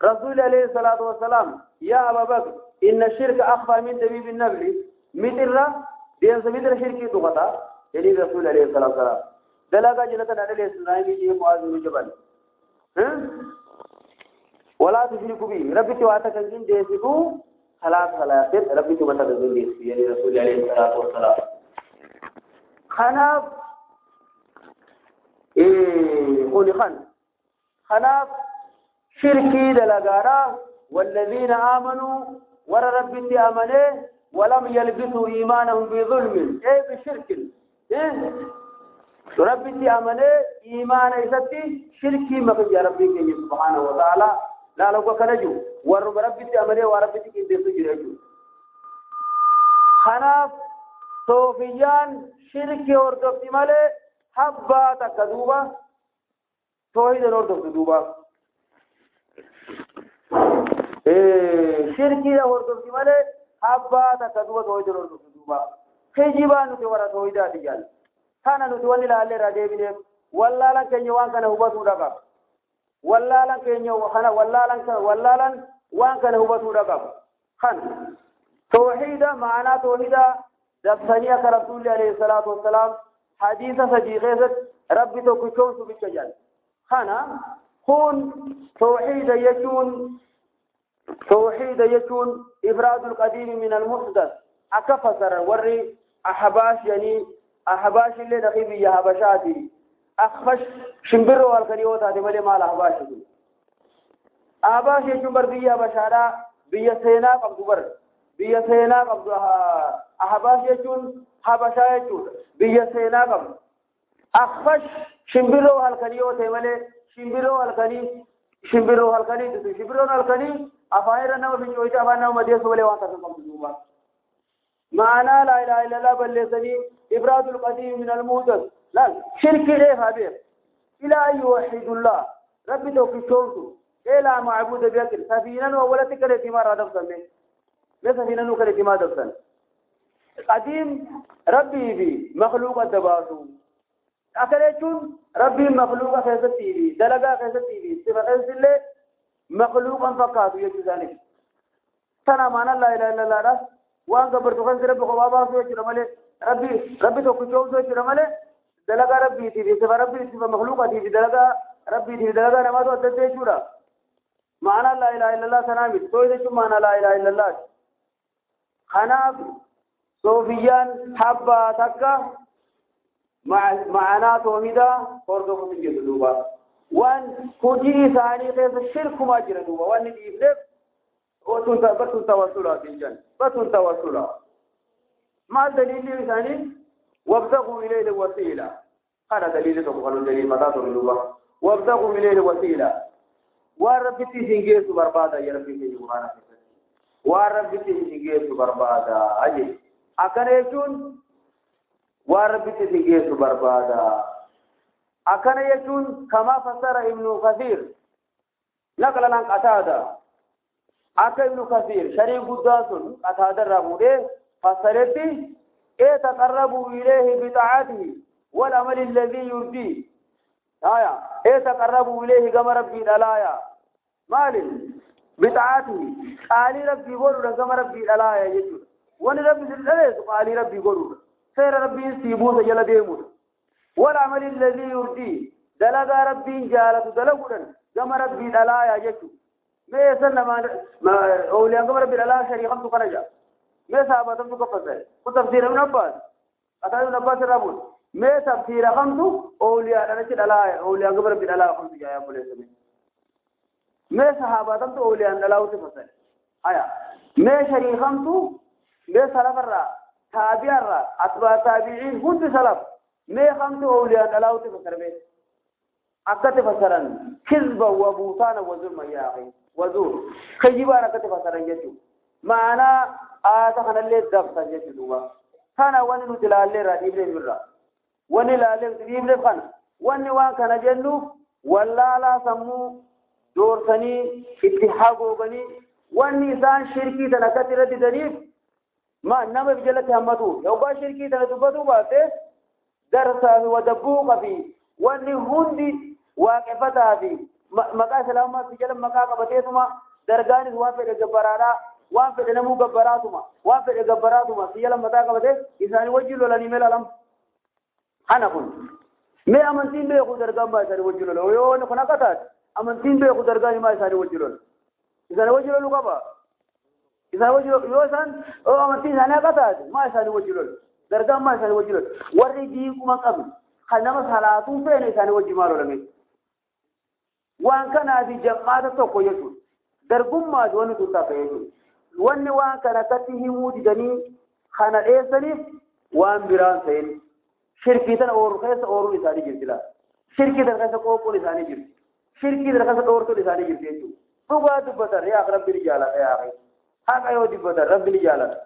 A: رسول عليه الصلاه والسلام يا ابا بكر ان الشرك اخفى من دبيب النبل مثل دين سميدر شركي تغتا يعني رسول عليه الصلاه والسلام دلاغا جنة عليه السلام يجي معاذ بن جبل ولا تشركوا به ربي تواتا كنجين ديسكو خلاص خلاص ربي تواتا كنجين ديسكو يعني رسول عليه الصلاة والسلام خناف قولي خناف شركي دلغارا والذين آمنوا ور ربي آمنوا ولم يلبسوا إيمانهم بظلم أي بشرك ربي آمنوا إيمان إستي شركي مكي يا ربي سبحانه وتعالى لا لو كنجو ور ربي آمنوا وربي كندسو جرجو خناف صوفيان شركي وردفتي مالي حبا تكذوبا توحيد وردفتي دوبا شركي وردفتي مالي حبا تكذوبا توحيد وردفتي دوبا خجبا نتي ورا توحيدات جال كان نتي لا الله رادي ولا لن كن وان كان هبتو دغا ولا لن كن وخنا ولا لن وان كان هبتو دغا خن توحيد معنى توحيد دفنيا رسول الله عليه الصلاة والسلام حديث صديقه ربي تو كيشون سبيكجال خنا كون توحيد يكون توحيد يكون إفراد القديم من المحدث أكفسر وري أحباش يعني أحباش اللي نخيب يا حبشاتي أخفش شمبرو والكريوت هذه ملي مال أحباش أحباش يكون بر بيا بشارة بيا سينا قبض بر بيا سينا قبض أحباش يكون حبشا يكون بيا سينا قبض أخفش شمبرو والكريوت ملي شمبرو والكري شمبرو والكري شمبرو والكري أفاير نو في جويتا أفاير مدينة سولي وانتا سنقم معنى لا إله إلا الله بل لسني إفراد القديم من المحدث لا شرك ليه هذا إلى أن يوحد الله ربي توفي شورته إلى معبود بيكر سفينة ولا تكرتي ما رادف سمي ما سفينة نكرتي ما دفن قديم ربي بي مخلوق الدباسو أكلتون ربي مخلوق خيستي بي دلقا خيستي بي صفة خيست مخلوقا فقط يجزانك تنا معنى لا إله إلا الله وان قبرتو خنس ربي خبابا سوى شرمالي ربي ربي تو كجوم سوى شرمالي دلقا ربي تي صفة ربي صفة مخلوقة تي دلقا ربي تي دلقا نمازو أدتي شورا معنى لا إله إلا الله سنامي تويد شو معنى لا إله إلا الله خناف صوفيان حبا تكا معنى توحيدا فردو من جدوبا وان كوجي ثاني قيس الشرك ما جردوبا وان ديفلف وتون توسلا في الجنة بتون توسلا ما دليل ثاني وابتغوا إليه الوسيلة هذا دليل تقولون دليل متى تقولون وابتغوا إليه الوسيلة وربي تيجي بربادا يا ربي تيجي قرآن وربي تيجي بربادا أجي أكن وربي تيجي بربادا أكن يجون كما فسر ابن كثير نقل عن قتادة أكا ابن كثير شريف قداس قتادة رابوده فسرتي إيه تقربوا إليه بطاعته والعمل الذي يرضيه آية إيه تقربوا إليه كما ربي الألايا مال بطاعته قال ربي قولوا كما ربي الألايا يجون وان ربي الألايا قال ربي قولوا سير ربي سيبوس جل ديموس والعمل الذي يرضيه Dalagaa Rabbiin jaalatu dalaguudhaan gama Rabbii dhalaayaa jechuudha. Mee eessan namaan ooliyaan gama Rabbii dhalaa shariikamtu kana jaa. Mee saabatamtu kaffasare. Kun tafsiira Ibn Abbaas. Ataa Ibn Abbaas irraa buute. Mee tafsiira kamtu ooliyaadhaan achi dhalaa ooliyaan gama Rabbii dhalaa kamtu jaa yaa buleessa mee. Mee sahaabatamtu ooliyaan dhalaa'utti fassare. Haya. Mee shariikamtu mee salafarraa taabi'arraa atbaa taabi'iin hundi salaf mee kamtu ooliyaan dhalaa'utti fassare mee. Akkatti fassaran kizba wa buutaana wa zulma yaa akhi wa zuur kijibaan akkatti fassaran jechuudha. Ma'anaa aata kanallee dabsan jechuudha duuba. Kana wanni nuti ilaallee irraa dhiibneef irraa. Wanni ilaallee nuti dhiibneef kana. Wanni waan kana jennuuf wallaalaa sammuu doorsanii itti hagooganii wanni isaan shirkii tana akkatti irra didaniif ma nama jalatti hammatu. Yookaan shirkii tana dubbatuu baatte darsaa fi wadabbuuqa fi wanni hundi waaqeffataa fi maqaa islaamummaatti jala maqaa qabateetuma dargaanis waan fedhe gabbaraadhaa waan fedhe namuu gabbaraatuma waan fedhe gabbaraatuma si jala mataa qabatee isaanii wajjin lolanii mee laalam. Kana kun mee amantiin beeku dargaan maa isaanii wajjin lola yoo wanni kun akka taate amantiin beeku dargaan maa isaanii wajjin lola isaanii wajjin loluu qaba isaanii wajjin yoo isaan yoo amantiin isaanii akka taate maa isaanii wajjin lola dargaan maa isaanii wajjin lola warri diinquma qabne kan nama salaatuu feene isaanii wajjin maal lolame. Waan kanaafi jammaata tokko jechuudha. Darbummaati wanni tun ta'a jechuudha. Wanni waan kana akkatti himuu didanii kana dheessaniif waan biraan ta'in shirkii tana oorru keessa ooruun isaanii jirti laata. Shirkii tana keessa qooquun isaanii jirti. Shirkii tana keessa dhoortuun isaanii jirti jechuudha. Dhugaa dubbatan yaa Rabbi ni jaalata yaa akhi. Haqa yoo dubbatan Rabbi ni jaalata.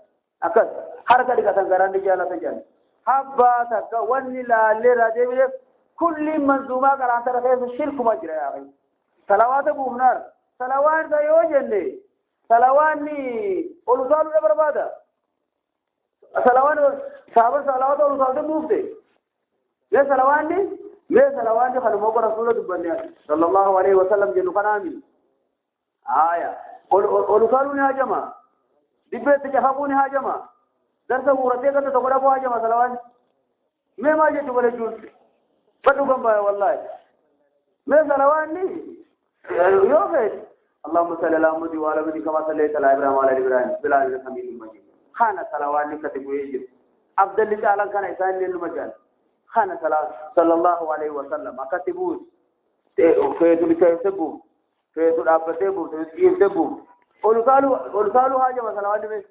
A: Akkas harka dhiqatan garaan ni jaalata jedhan. Habbaa takka wanni laallee irraa deebineef kulli manzuumaa qaraantara keessa shirkuma jira yaa akhi. Salawaata buufnaar. Salawaanta yoo jenne salawaanni ol utaaluudha barbaada. Salawaan saaba salawaata ol utaalte buufte. Mee salawaanni kanuma oga rasuula dubbanne sallallahu alaihi wasallam jennu kanaami. Haaya ol utaaluu ni hajama. Dibbeetti cafaquu ni hajama. Darsa guuratee ganda tokko dhabuu hajama salawaanni. Mee maal jechuu kana jechuun badhu gambaa wallaahi. Mee salawaanni yoo feete اللهم صل على محمد وعلى آله كما صليت على إبراهيم وعلى آل إبراهيم في العالمين حميد مجيد. خانة صلوات كتبوا يجب أفضل تعالى كان إنسان للمجال خانة صلى الله عليه وسلم كتبوا فيتو لكيسبوا فيتو الأبتبوا فيتو قالوا هاجمة صلوات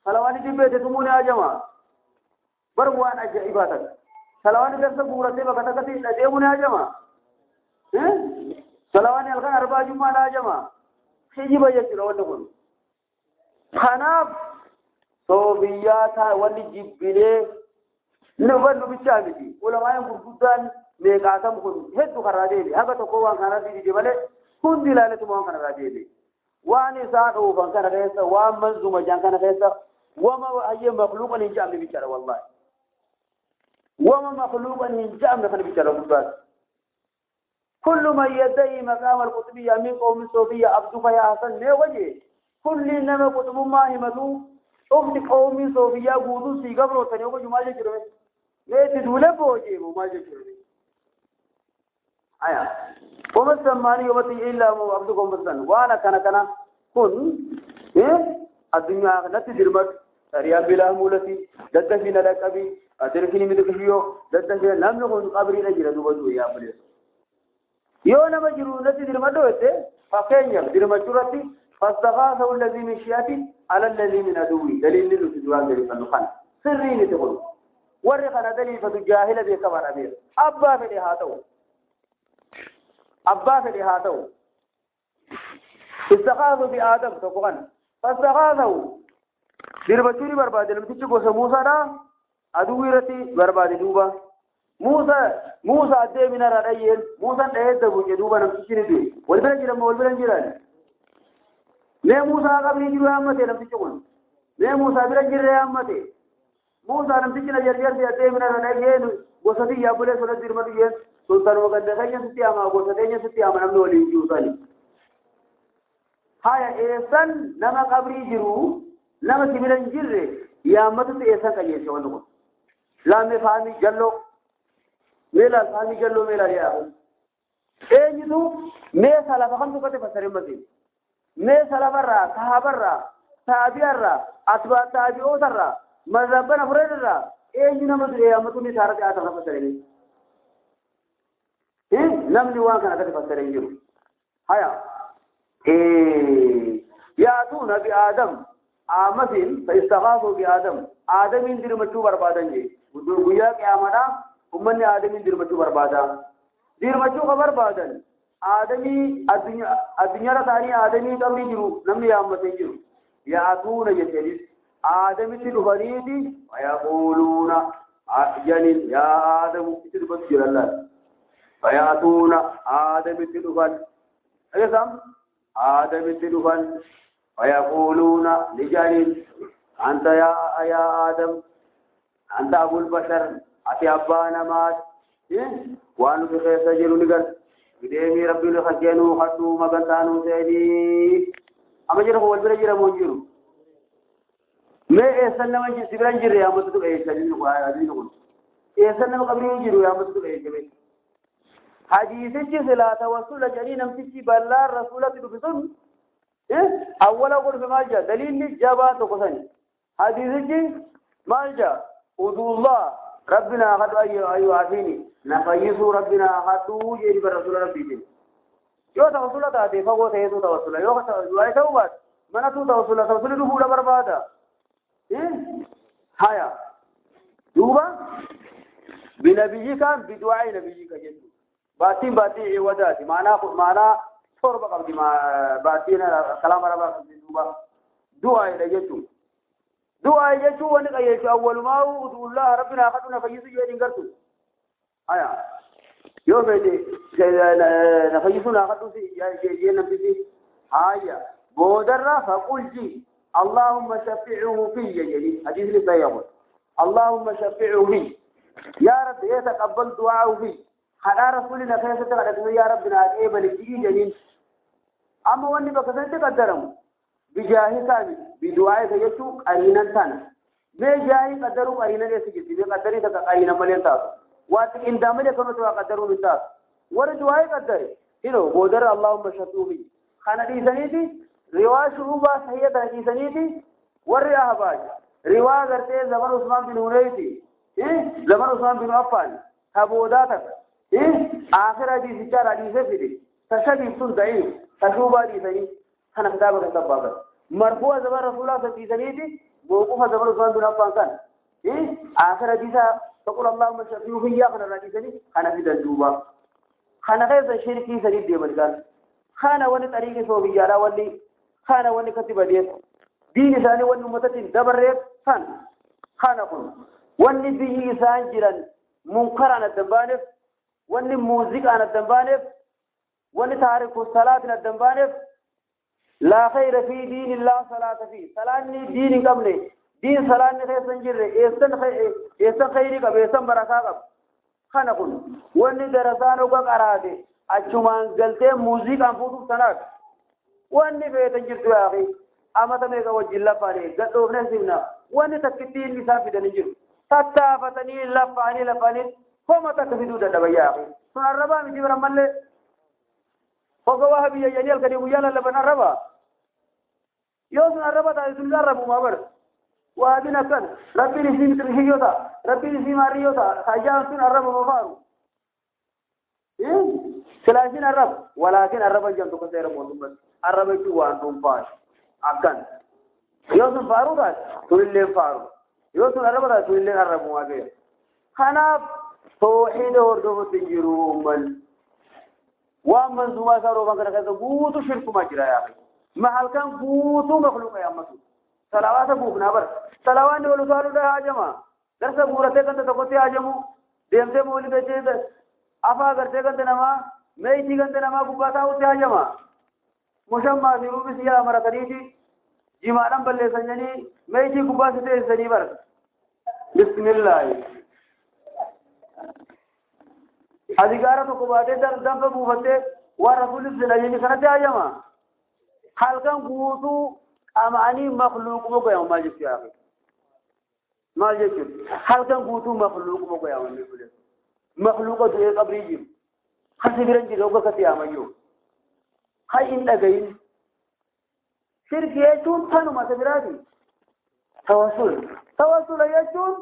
A: صلوات جبت تمون هاجمة بروان أجائباتك صلوات درس بورتي بكتكتي أجيبون هاجمة salawaanni halkan arbaa jummaa dha jama kijiba jechuudha wanni kun. Kanaaf soobiyyaa taa wanni jibbilee nu bichaa miti ulamaa'in gurguddaan meeqaatam kun hedduu karaa deebi haga tokko waan kanarratti dide malee hundi ilaaletuma waan kanarraa deebi. Waan isaan oofan kana keessa waan manzuma jaan kana keessa wama hayyee makluuqan hin je'amne bichaadha wallaahi. Wama makluuqan hin je'amne kana bichaadha guddaati. كل من يدعي مقام القطبية من قوم الصوفية عبدك يا حسن ما وجه كل نما قطب ما همتو أخت قوم الصوفية قودو سي قبرو تنيو جمال جرمه ما تدوله بوجه ما جرمه آيا وما سماني يومتي إلا عبدكم بسن وانا كان كان كن إيه الدنيا نتي درمت ريال بلا مولتي ددفين لك أبي أدركني مدكشيو ددفين لم نكن قبري نجرة دوبدو يا بليس yoo nama jiru natti dirmadhu jette fakkeenyaaf dirmachuu irratti fastagaasahu allazii min shi'ati ala allazii min aduwwi daliilli nuti duraan daliifannu kana sirrii miti kun warri kana daliifatu jaahila beekamaa dhabeera abbaa fedhe haa ta'u abbaa fedhe haa ta'u istagaasu bi aadam tokko kana fastagaasahu dirmachuu ni barbaade namtichi gosa Muusaadha aduwwii irratti barbaade duuba Muusaa adeemina irraa dhayyeen Muusaan dhahee dabuuce duuba namtichi ni du'e wal bira jiran wal bira hin jiran mee Muusaa qabrii jiru hammate namtichi kun mee Muusaa bira jirre hammate Muusaa namtichi na jarjarti adeemina irraa dhayyeen gosa tiyyaa bulee sola dirmatu jeen sultanuma ganda keenya sitti hamaa gosa keenya sitti hama namni waliin jiru sani. Haya eessan nama qabrii jiru nama si bira hin jirre yaammatutti eessan qajeelche wanni kun lamme faamii jalloo. Meelaal faamii jalloo meelaal yaa eenyutu mee salafa kamtu kate fassaree masiin mee salafarraa sahabarraa taabi'arraa atbaa taabi'ootarraa mazhabban afuranirraa eenyu nama du'e ammatu ni saara dhiyaatan kan fassaree namni waan kana akkatti fassaree hin jiru. Haya yaatuuna bi aadam aamasiin faistagaasuu bi aadam aadamiin dirmachuu barbaadan jee guyyaa qiyaamaadhaa ummanni aadamiin dirmachuu barbaada. Dirmachuu ka barbaadan aadamii addunyaarra ta'anii aadamii qabni jiru namni yaammatee jiru. Yaatuuna jetteenis aadamitti dhufaniiti fayaquuluuna janin yaa aadamu itti dubbatu jiran laal. Fayaatuuna aadamitti dhufan. Dhageessam aadamitti dhufan fayaquuluuna ni janin anta yaa aadam anta abul bashar ati abbaa namaati waan nuti keessa jiru ni garta deemii rabbiin kakkeenuu hadhuu magantaanuu seenii amma jira wal bira jira moo hin jiru mee eessan nama si bira hin jirre yaammatutu dheessanii hadiisni kun eessan nama qabrii hin jiru yaammatutu dheessame hadiisichi silaa tawassula jedhanii namtichi bal'aan rasuulatti dhufe sun awwala godhufe maal jedha daliilli jabaa tokko sani hadiisichi maal jedha uduullah ربنا أخذ أيها عافيني نفيسوا ربنا أخذوا جيري بالرسول ربي يو توصل تاتي فهو سيدو توصل يو توبات منتو توصل توصل دخول بربادا هيا دوبا بنبيك بدعاء نبيك جد باتين باتي عوضاتي معنا تربة قبل ما باتين كلام ربا دوبا دعاء لجدو دعاء يجو ونقيش أول ما هو الله ربنا أخذنا فيسو جيدين قرتو آيا يو فيدي نفيسونا أخذنا جيدين نفسي آيا بودر فقل جي اللهم شفعه في جيدين حديث لسا يقول اللهم شفعه في يا رب يتقبل دعاءه في خلا رسولنا فيسة يا ربنا أقبل جيدين أما واني بكسنت قدرهم بجاهي كامل بدعائك يجو قرينا تانا ما جاهي قدروا قرينا يسجد بي قدري تك قرينا ملين تاس واتك إن دامل كنو توا قدروا من تاس ور دعائي قدري هنا بودر اللهم شفوه خانا دي سنيتي روا شعوبة صحية دي سنيتي ور أهباج روا غرتي زمن عثمان بن هنيتي زمن عثمان بن عفان هبوداتك آخر حديث چار حديث فيدي تشبيه سن ضعيف تشوبة دي سني خانا كتابك سبابا مرفوع زمان رسول الله صلى الله عليه وسلم موقوف زمان عثمان بن عفان كان آخر حديثة تقول اللهم شفيه في آخر الحديث خانا في دندوبة خانا غير شركي سريب دي ملكان خانا وني طريق صوفيالا وني خانا وني كتب دي دين ثاني وني أمتين دبر خان خانا كن وني به إنسان جيران منكر عن الدنبانف وني موزيك عن الدنبانف وني تارك الصلاة عن الدنبانف لا خير في دين الله صلاة فيه صلاة دين قبل دين صلاة خير سنجر إيسان خيري قبل إيسان بركة قبل خانا كن واني درسانو قراته أجمان قلتين موزيك أنفوتو سناك واني فيتن جرتو يا أخي أما تميك وجه اللفاني قدوف نسيبنا واني تكتين لسان في دنجر تتافتني لفاني لفاني فما تكفدو دنبا يا أخي سن الربا مجيب رمان لي فوق وهبي يجني الكريم يالا لبن الربا يوسن الربا تايسن الربو ما بر وهبنا كان ربي نسيم ترهيوتا ربي نسيم عريوتا خجان سن الربا مفارو سلاسين الرب ولكن الرب جنتو كسير موتومت الرب جوان تنفاش أكن يوسن فارو ده تولين فارو يوسن الرب ده تولين الرب ما بيه خناف توحيد هردو تنجرو من ومن زما سارو بكر كذا قوتو شرك ما جرى يا أخي ما هل كان قوتو مخلوق يا أمتو صلوات بوخنا بر صلوات ولو سالو ده هاجما درس بورته كنت تقوتي هاجمو ديمته مولي بيته أفا غرته كنت نما ميتي كنت نما بوباتا وتي هاجما مشمّا في سيا مرتنيتي جمالم بلّي سنجني ميتي غبا ستي سني بر بسم الله أذكار تو كوباته در دم بوفته ورسول الله سنة هاجما halkan guutuu qama'anii makhluuquma goyamu maal jechuu yaa maal jechuun halkan guutuu makhluuquma goyamu inni Makhluuqa du'ee qabrii jiru. Kasi bira hin jirre hogga akkatti yaamayyoo. Hay hin dhagayin. Shirki jechuun tanuma isa biraati. Tawassul. Tawassula jechuun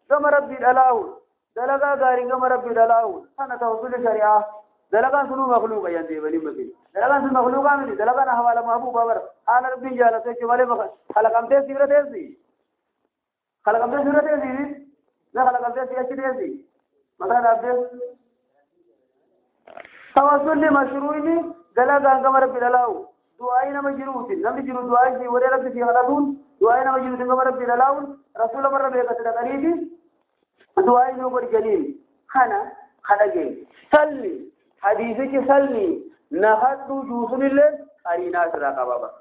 A: gama Rabbii dhalaa'uudha. Dalagaa gaariin gama Rabbii dhalaa'uudha. Tana tawassulli shari'aa. Dalagaan sunuu makhluuqa jedhan deebanii malee. Dalagaan sun makhluuqaa miti. Dalagaan ahwaala mahbuubaa bara. Haala Rabbiin jaalatu jechuu malee kalaqamtee si bira teessi. Kalaqamtee si bira teessi. Na kalaqamtee si achi teessi. Mataa dhaabdee. Tawassulli mashruu'ni dalagaan gama Rabbi dhalaa'u. Du'aa'ii nama jiruutiin namni jiru du'aa'ii sii godhee Rabbi sii kadhatuun du'aa'ii nama jiruutiin gama Rabbi dhalaa'uun rasuula marra beekate dhaqaniiti du'aa'ii nuu godhi jedhiin kana ka dhageenye. Salli hadiisichi salli na kadhuu jiru sunillee qariinaa sirraa qaba bara.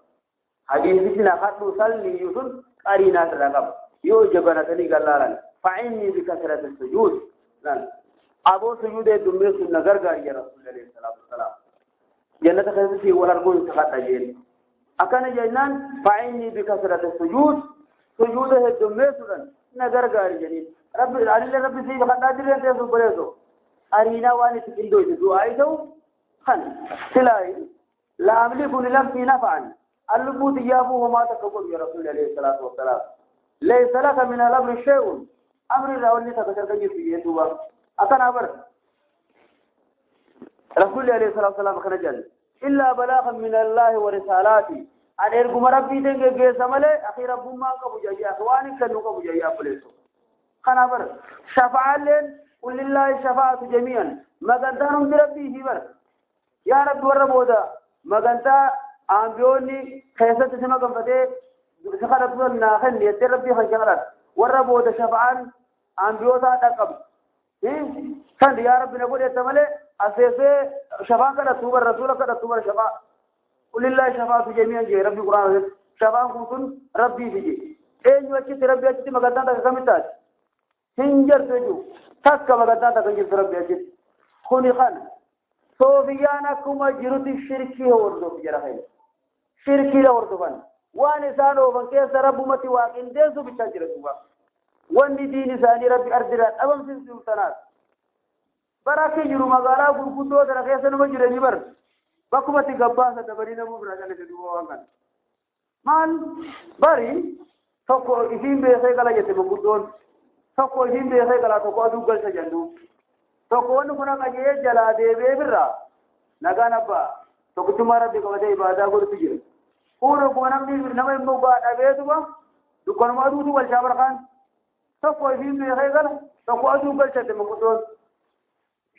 A: Hadiisichi na kadhuu salli jiru sun qariinaa sirraa qaba. Yoo ija banatanii gallaalan fa'inni bikasrati sujuud laal. Aboo sujuuda heddummeessuun na gargaari jedha Rasuulli alayhi salaatu wassalaam. Jannata keessatti siin wal arguun si kadha jeen. Akkana jennaan fa'inni bikasrati sujuud sujuuda heddummeessuudhaan na gargaari jedhiin. Rabbi anillee Rabbi sii kadhaa dirreen teessu obboleesso. Qariinaa waan itti qindooyte du'aa'ii ta'u kan silaayi la amliku li nafsii nafa'an an lubbuu tiyyaafuu homaa takka godhu ya Rasuulli alayhi salaatu wassalaam. Laysa laka min al-amri shay'un amri irraa wanni takka sarka jirtu jeen duuba. Akkanaa bar Rasuulli alayhi salaatu wassalaam akkana jedhan illaa balaagan min Allaahi wa risaalaati an erguma Rabbiitiin geggeessa malee akii Rabbummaan qabu jayya akii waan hin kennu qabu jayya obboleesso. Kanaa bar shafa'aalleen qul lillaahi shafa'atu jamii'an magantaan hundi Rabbii fi bar Yaa Rabbi warra booda magantaa aambiyoonni keessatti si maganfatee si kadhatu san naa kenni jettee Rabbii kan kee kadhata. Warra booda shafa'aan aambiyootaa dhaqqabdu. San yaa Rabbi na godhi jetta malee as teessee shafaan kadhattu bar rasuula kadhattu bar shafaa. Qulillaahi shafaatu jamii'an jee Rabbi Qur'aana keessatti. Shafaan kun sun Rabbii fi jee. Eenyu achitti Rabbi achitti magantaan takka kamitti taati? Hin jirtu jechuudha. Takka magantaan takka hin jirtu Rabbi achitti. Kuni kana. Soofiyaan akkuma jirutti shirkii hordofu jara keenya. Shirkiidha hordofan. Waan isaan oofan keessa Rabbumatti waa qindeessuu bichaa jira duuba. Wanni diin isaanii Rabbi ardirraa dhabamsiisu tanaaf. Bara akki jiru magaalaa gurguddoo tana keessa nama jiranii bar. Bakkumatti gabbaasa dabanii namuu biraa calise duuba waan kana. Maal bari tokko isiin beekee gala jette manguddoon. Tokko isiin beekee gala tokko aduu galcha jennu. Tokko wanni kun haqa jedhee jalaa deebi'ee birraa nagaan abbaa tokkichummaa rabbi qabatee ibaadaa godhutu jira. Kun ogguma namni nama immoo gaa dhabeetuma dukkanuma aduutu galchaa barkaan. Tokko isiin beekee gala tokko aduu galcha jette manguddoon.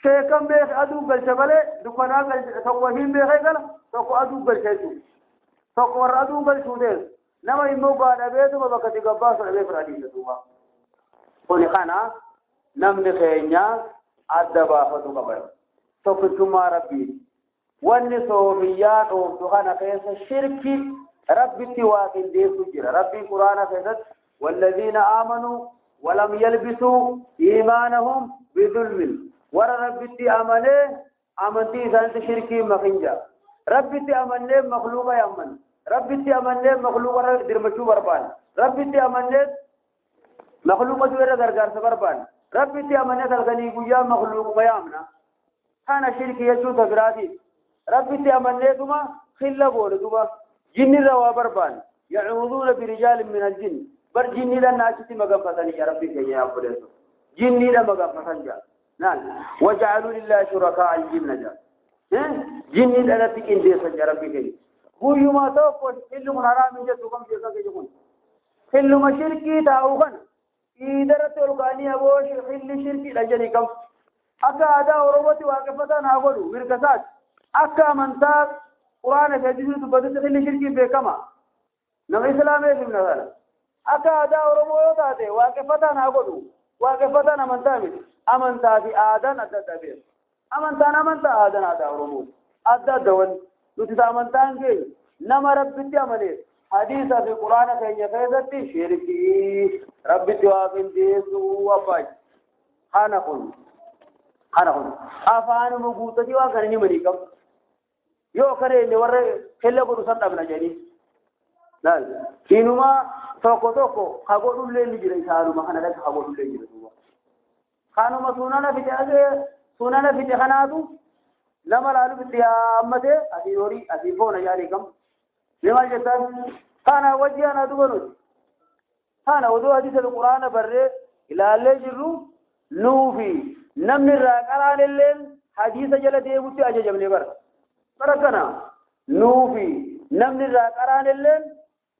A: Sheekan beeke aduu galcha malee dukkanaa galcha tokko isiin beekee gala tokko aduu galcha jechuudha. Tokko warra aduu galchuu teessu nama immoo gaa dhabeetuma bakka itti gabbaasu dhabee fira dhiisa duuba. Kuni kana namni keenya adda baafatu qaba. Tokkichummaa Rabbii. Wanni soofiyyaan ooftu kana keessa shirki Rabbitti waa qindeessu jira. Rabbiin Quraana keessatti wallaziina aamanuu walam yalbisuu iimaanahum bidulmin warra Rabbitti amanee amantii isaanitti shirkii hin makin jedha. Rabbitti amannee makluuqa yaamman. Rabbitti amannee makluuqa irra dirmachuu barbaanna. Rabbitti amannee makluuqa du'e irra gargaarsa barbaanna. Rabbitti amannee halkanii guyyaa makluuquma yaamna. Kana shirkii jechuun ta biraatiif. Rabbitti amanneetuma khilla goone duba. Jinnirra waa barbaanna. Yacuuduuna birijaalin min aljinn. Bar jinniidhaan na achitti maganfatanii yaa Rabbii keenya yaa obboleesso. Jinniidha maganfatan jaa. Naan waja'aluu lillaahi shurakaa aljinna jaa. Jinnii dhalatti qindeessan jaa Rabbii keenya. Guyyuma tokko hilli kun haraam hin jettu kam jeekaa keenya kun. Hilluma shirkii taa'u kana iidarratti ol ka'anii aboo hilli shirkiidha jedhanii kam. Akka aadaa Oromootti waaqeffataan haa godhu mirga isaati. Akka amantaa Quraana fi hadiisni dubbatutti hilli shirkiin beekama. Nama Islaameef himna kana. Akka aadaa Oromoo yoo taate waaqeffataan haa godhu. Waaqeffataan amantaa miti. Amantaa fi aadaan adda adda beeku. Amantaan amantaa aadaan aadaa Oromooti. Adda adda wanni. Nuti ta amantaan keenya nama Rabbitti amaneef hadiisa fi Quraana keenya keessatti shirkii Rabbitti waa qindeessuu abbaa. Kana kun kana kun afaanuma guuttatii waan kana himanii qabu. Yoo akkana jenne warra kella godhu san dhabna jedhanii. Laal inuma tokko tokko ka godhullee ni jira isaanuma kana dhaqqa ka godhullee jira duuba. Kanuma sunana fixe asee sunana fixe kanaatu nama laaluuf itti yaammatee asii horii asii foona jedhanii kam. Mee maal jettaan? Kana wajji ana duba nuti. Kana odoo hadiisa fi quraana barree ilaallee jirru nuufi namni irraa qaraan illeen hadiisa jala deemutti ajajamne bara. Bara kana nuufi namni irraa qaraan illeen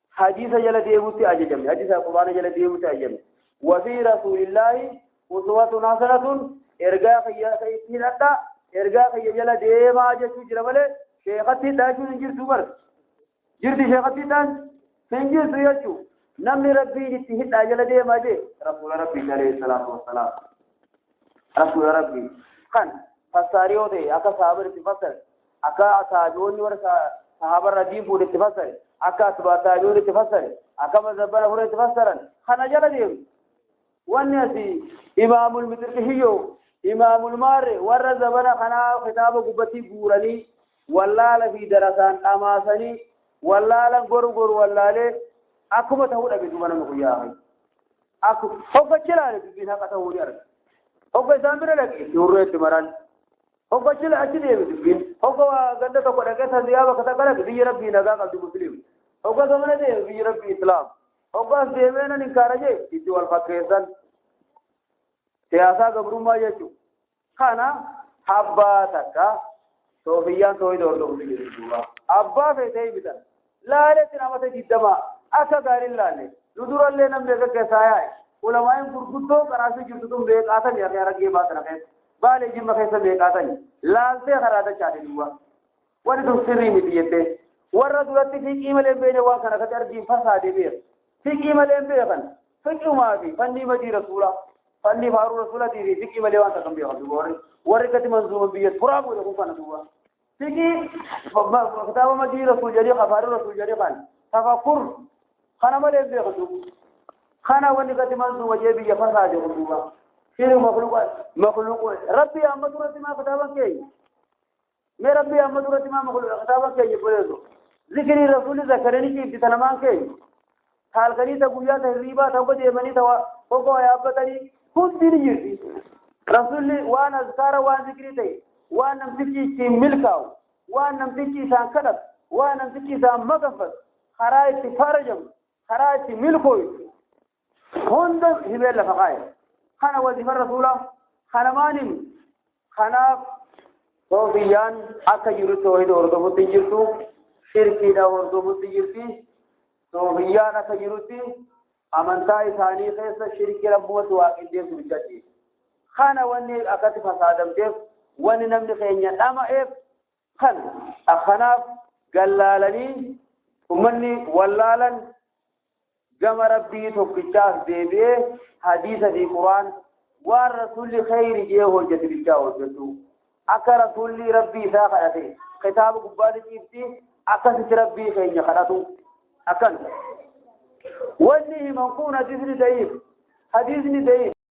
A: hadiisa jala deemutti ajajamne. Hadiisa quraana jala deemutti ajajamne. Wafii rasuulillaahi uswatun hasanatun ergaa kiyya itti hidhadhaa ergaa kiyya jala deemaa jechuu jira malee sheekatti hidhaachuun hin jirtu bara. Jirti sheekatti hidhaan hin jirtu jechuu. Namni rabbiin itti hidhaa jala deemaa jee rasuula rabbii alayhi salaatu wassalaam. Rasuula rabbii kan fassaarii yoo ta'e akka sahaaba itti fassare akka saabi'oonni warra sahaaba irraa diin fuudhe itti fassare akka asbaa taabi'oon itti fassare akka mazabbana fuudhe itti fassaran kana jala deemu. Wanni asi imaamul mixirqihiyyoo imaamul maarre warra zabana kanaa kitaaba gubbatti guuranii wallaala fi darasaan dhamaasanii wallaalan goru goru wallaalee akkuma ta'uu dhabe duuba namni guyyaa hafe. Akku hoggachi ilaale dubbiin haqa ta'uu ni arga. Hogga isaan bira dhaqe itti hurree itti maran. Hoggachi achi deeme dubbiin. Hogga waa ganda tokko dhaqee taziyaa bakka takka dhaqe biyyi rabbii nagaa qabdi musliim. Hogga gamana deeme biyyi rabbii islaam. Hogga as deemee nan inkaara jee itti wal fakkeessan. Siyaasaa gabrummaa jechuudha. Kana abbaa takka soofiyyaan toohida hordofutu jiru duuba. Abbaa feetee bitan. Laaletti namata digdama akka gaariin laalle. Nu durallee namni akka keessaa yaa'e. Ulamaa'in gurguddoo qaraasii jirtu tun meeqaatami akka Harargee baatana keessa. Baalee Jimma keessa meeqaatami. Laaltee karaa dachaate duuba. Wanni tun sirrii miti jettee. Warra duratti fiqii malee hin beekne waan kana akkatti argiin fasaade beeka. Fiqii malee hin beekan. Fiqiumaa fi fannii madii rasuulaa. Fannii faaruu rasuulatii fi fiqii malee waan takka hin beekan duuba warri. Warri akkatti manzuuman biyya turaa godhe kun kana duuba. Fiqii kitaaba madii rasuul jedhee kan faaruu rasuul jedhee kan tafakkur kana malee hin beekan duuba. Kana wanni akkatti manzuuma jee biyya fasaade kun duuba. Sirri makluuqa makluuqa rabbi amma duratti maa kitaaban keenya. Mee rabbii amma duratti maa makluuqa kitaaban keenya boleesu. Zikrii rasuulli zakkaranii ciibti tanamaan keenya. Halkanii ta guyyaa ta hirriibaa ta hogga deemanii ta hogga waa yaabbatanii hundi ni jirti. Rasuulli waan azkaara waan zikrii ta'e waan namtichi ittiin milkaa'u waan namtichi isaan kadhatu waan namtichi isaan maganfatu karaa itti farajamu karaa itti milkooyu hunda himee lafa kaa'e. Kana wazifa rasuulaa kana maan himu? Kanaaf soofiyyaan akka jirutti toohida hordofutti hin jirtu, shirkiidha hordofutti jirti. Soofiyyaan akka jirutti amantaa isaanii keessa shirkii rabbumatti waaqindeessu bichaa dhiyeessu. Kana wanni akkatti fasaadamteef wanni namni keenya dhama'eef kan kanaaf gallaalanii ummanni wallaalan gama Rabbii tokkichaaf deebi'ee hadiisa fi Qur'aan waan Rasuulli kheyri jee hojjate bichaa hojjachuu. Akka Rasuulli Rabbii isaa kadhate kitaaba gubbaatti ciifti akkasitti Rabbii keenya kadhatu. Akkan. Wanni himan kun hadiisni da'iif. Hadiisni da'iif.